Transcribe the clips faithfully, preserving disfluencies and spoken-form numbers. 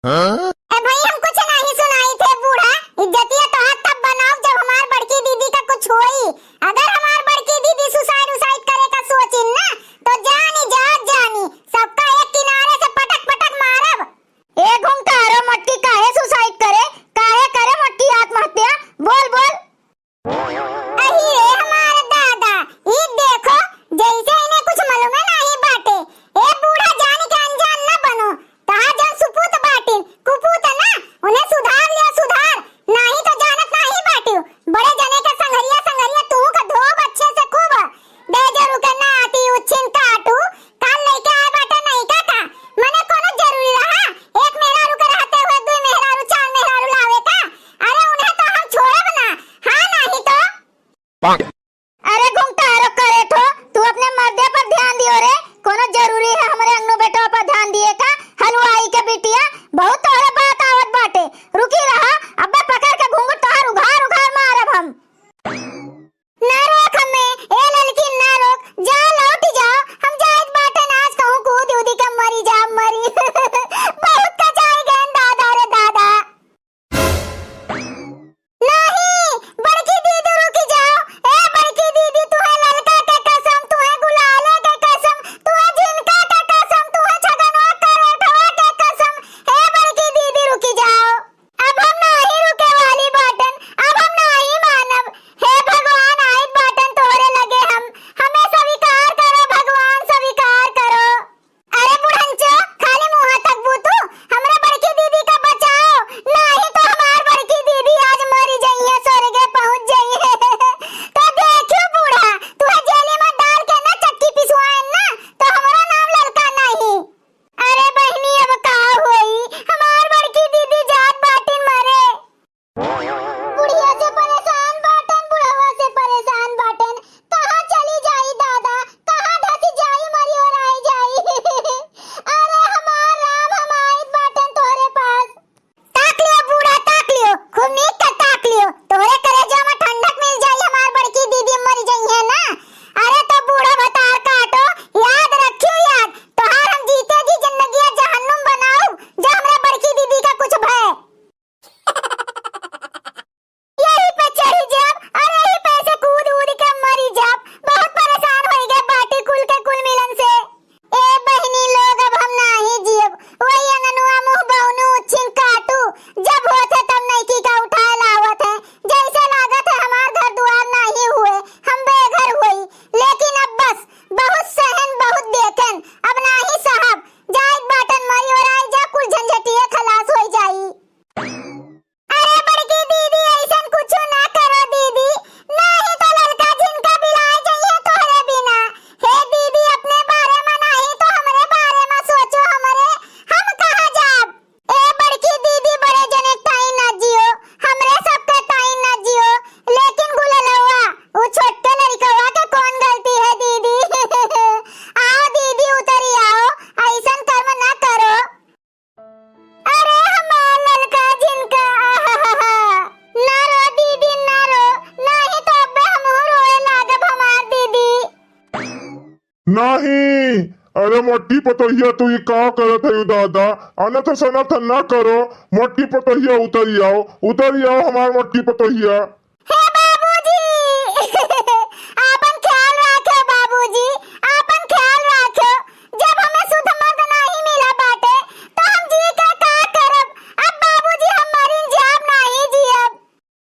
ए भाई, हम कुछ नाहीं सुनाई थे बूढ़ा, इज्जतिया तोहार तब बनाओ जब हमार बड़की दीदी का कुछ होई। अगर हमार बड़की दीदी सुसाइड उसाइड करे का सोचिन ना, तो जानी जा जानी, सबका एक किनारे से पटक पटक मारब। ए घुंघटारो मोटकी, काहे सुसाइड करे, काहे करे मोटकी आत्महत्या? बोल बोल। अही रे हमार दादा, ई देखो, जैसे इन्हें कुछ मालूमे नाहीं बाटे। ए बूढ़ा, जान के अनजान न बनो। तहार जन सुपूत बाटिन, कुपूत ना, उन्हें सुधार लिया, सुधार। नाहीं तो जानत नाहीं बाटियो। बड़े जने के संघरिया, संघरिया तू का धोब अच्छे से खूब। दे जो रुके ना आती उच्छिन काटू, काल लइके आए बाटे नइका का। मने कोनो जरूरी रहा, एक मेहरारू के रहते हुए दुई मेहरारू, चार मेहरारू लावे का? अरे उन्हें तो हम छोड़ब ना, हाँ नाहीं तो। अरे घुंघटारो करेठो, तू अपने मर्दे पर ध्यान दियो रे। कोनो जरूरी है हमरे अंगनू बेटवा पर ध्यान दिए का? हलवाई के बिटिया, बहुत तोहरे बात आवत बाटे। रुकी रहा, अब्बे पकड़ के घुंघट तोहार उघार उघार मारब हम। ना रोक हमें, ए ललकी ना रोक, जा लौट जाओ, हम जाइत बाटे नाच कहूँ कूद उदी के मरी जा मरी। बहुत कचाई गए दादा रे दादा। नहीं, बड़की दीदी रुकी जाओ, ए बड़की दीदी तुहे ललका के कसम, तुहे गुलाले के कसम, तुहे झिनका के कसम, तुहे छगनवा करेठवा के कसम, ए बड़की दीदी रुकी जाओ। अब हम नाहीं रुके वाली बाटन, अब हम नाहीं मानब। हे भगवान, आइत बाटन तोहरे लगे हम, हमें स्वीकार करो भगवान, स्वीकार करो। अरे बुढ़ंचो, खाली मुँह तक बूतू, हमरा बड़की दीदी का बचाओ, नाहीं तो हमार बड़की दीदी आज मरी जइहे, स्वर्गे पहुँच जइहे। तो देखियो बूढ़ा, तुहे जेली में डाल के ना चक्की पिसवाएन ना, तो हमरो नाम ललका नाहीं। अरे बहिनी, अब का होई? हमार बड़की दीदी जात बाटिन मरे। बुढ़िया से परेशान बाटन, बुढ़वा से परेशान बाटन। कहाँ चली जाई दादा, कहाँ धसी जाई, मरी ओराई जाई। अरे हमार राम, हम आइत बाटन तोहरे पास। ताक लियो बूढ़ा, ताक लियो, खूब नीक के ताक लियो। तोहरे करेजा में ठंडक मिल जाई, हमार बड़की दीदी मरी जइहे ना। अरे तो बूढ़ा भतार काटो, याद रखियो याद, तोहार हम जीते जी जिंदगिया जहन्नुम बनाऊ, जो हमरे बड़की दीदी का कुछ भय। यही पे चढ़ी जाब और यही पे से कूद उद के मरी जाब। बहुत परेशान होई गए बाटी कुल के कुल मिलन से। ए बहिनी लोग, अब हम नाहीं जियब। वही अंगनुआ मुँह बौनू उच्छिन काटू, जब होत है तब नइकी का उठाए लावत है। जैसे लागत है हमार घर दुआर नाहीं हुए, हम बेघर होई। लेकिन अब बस, बहुत सहन, बहुत देखन, अब नाहीं सहब। जाइत बाटन मरी ओराई जा, कुल झंझटिया खलास होई जाई। अरे बड़की दीदी, अइसन कुछु ना करो दीदी, नाहीं तो ललका झिनका बिलाए जइहे तोहरे बिना। हे दीदी, अपने बारे में नाहीं तो हमरे बारे में सोचो, हमरे, हम कहाँ जाब? ए बड़की दीदी, बड़े जने ताई ना जियो, हमरे सबके ताई ना जियो, लेकिन गुललवा, उ छोटके लड़कवा के कौन गलती है दीदी? आओ दीदी, उतरी आओ, अइसन कर्म ना करो। अरे हमार ललका झिनका, आहाहा। ना रो दीदी, ना रो, नाहीं तो अब्बे हमहू रोए लागब हमार दीदी। नाहीं, अरे मोटकी पतोहिया, तू ई का करत है दादा? अनथ सनथ ना करो, मोटकी पतोहिया उतरी आओ, उतरी आओ हमार मोटकी पतोहिया। हे बाबूजी, आपन ख्याल राख्यो बाबूजी, आपन ख्याल राख्यो। जब हमें शुद्ध मर्द नाहीं मिला बाटे, तो हम जी के का करब? अब बाबूजी हम मरिन जाब, नाहीं जियब।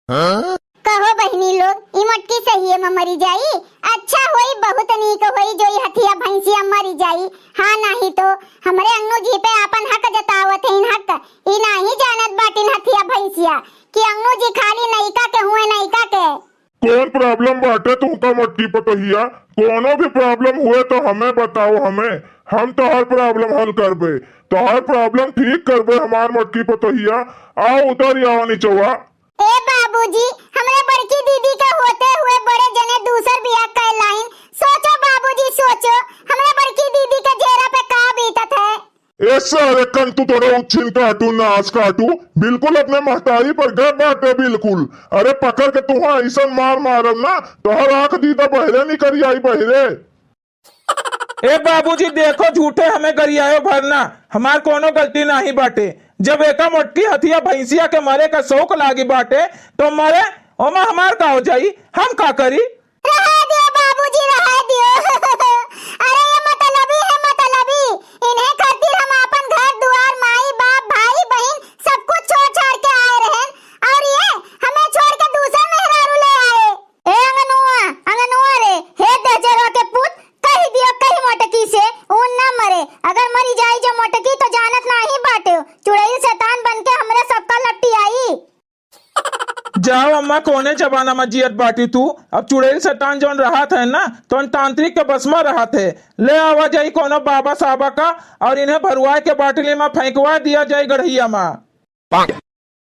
हाँ? कहो बहिनी लोग, ई मोटकी सहिए में मरी जाई? अच्छा होई, बहुत नीक होई, जो ई हथिया भैंसिया मरी जाई। हाँ, नाहीं तो हमरे अंगनू जी पे आपन हक जतावत है, इन हक, ई नाहीं जानत बाटिन हथिया भैंसिया। कि अंगनू जी खाली नइका के हुए, नइका के। कौन problem बाटे तुमका मोटकी पतोहिया? कौनो भी problem हुए तो हमें बताओ, हमें, हम तोहार problem हल करबे, तोहार problem ठीक करबे हमार मोटकी पतोहिया। आओ उतर आओ निचवा। ए बाबूजी, हमरे बड़की दीदी के होते हुए बड़े जने दूसर बियाह कर लाइन। सोचो बाबूजी सोचो, हमरे बड़की दीदी के जेरा पे का बीतत है। ए सारे कंतू, तोरे उच्छिन काटू, नास काटू, बिल्कुल अपने महतारी पर गए बाटे बिल्कुल। अरे पकड़ के तुहा ऐसन मार मारब ना, तोहर आँख दीदा बहरे निकरी आई बहरे। ए बाबूजी देखो, झूठे हमें गरियायो भरना, हमार कोनो गलती नाहीं बाटे। जब एका मोटकी हथिया भैंसिया के मरे का शौक लागी बाटे, तो मरे, ओमा हमार का हो जाई, हम का करी? रहे दियो बाबूजी, रहे दियो। अरे ये मतलबी है, मतलबी। इन्हें खातिर हम आपन घर दुआर, माई बाप, भाई बहिन सब कुछ छोड़ छाड़ के आए रहन, और ये हमें छोड़ के दूसर मेहरारू ले आए। ए अंगनुआ, अंगनुआ रे, हे दहजरवा के पूत, कहि दियो, कहि मोटकी से, ऊ न मरे। अगर मरी जाई जो मोटकी तो जानत नाही बाटे, चुड़ैल शैतान बन के हमरे सबका लपटी आई। जाओ अम्मा, कौने जमाना में जियत बाटी तू? अब चुड़ैल शैतान जौन रहत है ना, तौन तांत्रिक के बस में रहत है। ले आवा जाई कौनो बाबा साहबा का और इन्हें भरुआए के बाटली में फेंकवा दिया जाई गढ़िया में।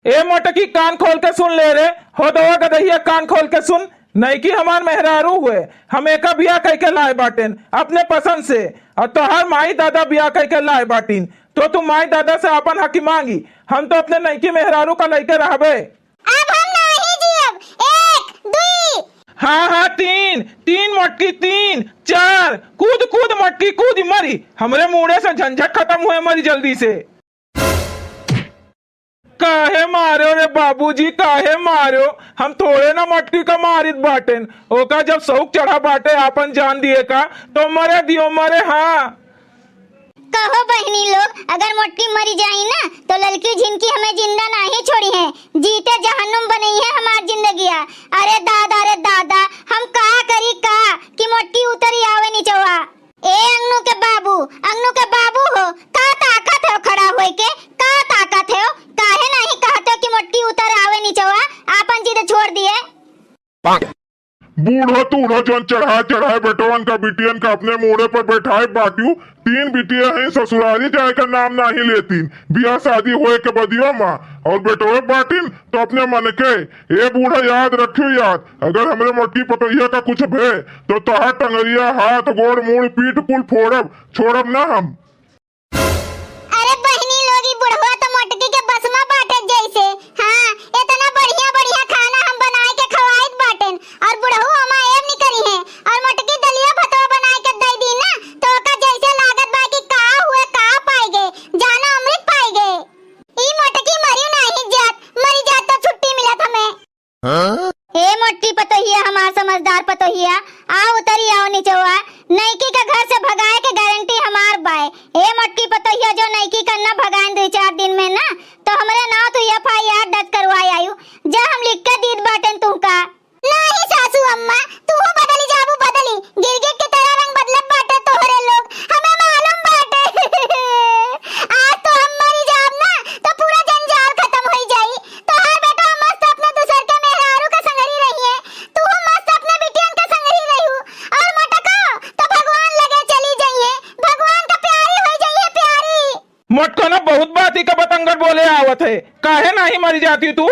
ए मोटकी, कान खोल के सुन ले रे, हो दवा गदहिया, कान खोल के सुन। नईकी हमार मेहरारू हुए, हम एका बियाह कइके लाए बाटेन अपने पसंद से, और तोहार माई दादा बियाह कइके लाए बाटिन, तो तू माई दादा से आपन हकी मांगी। हम तो अपने नईकी मेहरारू का लइके रहबे। अब हम नाही जियब। एक, दुई। हाँ, हाँ, तीन, तीन मोटकी, तीन, चार, कूद, कूद मोटकी, कूद, मरी। हमरे मूड़े से झंझट खत्म हुए, मरी जल्दी से। काहे मारो रे बाबूजी, काहे मारो? हम थोड़े ना मोटकी का मारित बाटेन। ओका जब शौक चढ़ा बाटे आपन जान दिए का, तो मरे दियो, मरे, हाँ। कहो बहिनी लोग, अगर मोटकी मरी जाई ना, तो ललकी झिनकी हमें जिंदा नाही छोड़ी है, जीते जहन्नुम बनई है हमार जिंदगिया। अरे दादा, अरे दादा, हम का करी का कि मोटकी उतरी आवे निचवा। ए अंगनू के बाबू, अंगनू के बाबू हो, का ताकत है खड़ा होए के? का ताकत है? काहे नाही कहत हो कि मोटकी उतर आवे निचवा, आपन जिद छोड़ दिए? बूढ़ो तूढ़ो जौन चढ़ाए चढ़ाए बेटवन का बिटियन का अपने मूड़े पर बैठाए बाटियो, तीन बिटिया हैं, ससुरारी जाए का नाम नाही लेतीन, बियाह शादी होए के बदियो मा, और बेटवे बाटिन तो अपने मन के। ए बूढ़ा, याद रखियो याद, अगर हमरे मोटकी पतोहिया का कुछ भे तो तोहार टंगरिया, हाथ, गोड़, मूड़, पीठ कुल फोड़ब, छोड़ब ना हम। अरे बहिनी लोग, ई बुढ़वा तो मोटकी के बस में बाटे जैसे। हाँ, इतना बढ़िया बढ़िया खाना हम बनाए के खवाइत बाटेन और बुढ़ऊ हमा एब निकरी है और मोटकी दलिया भतवा बनाए के दे दी ना, तो ओका जैसे लागत बा कि का हुए, का पाएगे, जानो अमृत पाएगे। ई मोटकी मरी नाही जात, मरी जात तो छुट्टी मिलत हमें। हाँ? ए मोटकी पतोहिया, हमार समझदार पतोहिया, आ उतरी आओ निचवा, नईकी के घर से भगाए के गारंटी हमार बाय। ए मोटकी पतोहिया, जो नईकी का न भगाएन दुई चार दिन में ना, तो हमरे नाव तू एफ आई आर दर्ज करवाए आयु। जा, हम लिख के दीत बाटेन तुहका। नाही सासू अम्मा, तूहू बदली जाबू बदली, गिरगिट के तरह रंग बदलत बाटे तोहरे लोग, हमें मालूम बाटे। आज तो हम मरी जाब ना, तो पूरा जंजाल खत्म होई जाई। तोहार बेटवा मस्त अपने दूसर के मेहरारू का संगरी रही है, तूहू मस्त अपने बिटियन का संगरी रहू, और मोटको तो भगवान लगे चली जाई है, भगवान का प्यारी होई जाई है, प्यारी। मोटको ना बहुत बाती का बतंगड़ बोले आवत है, काहे नाही मरी जाती तू?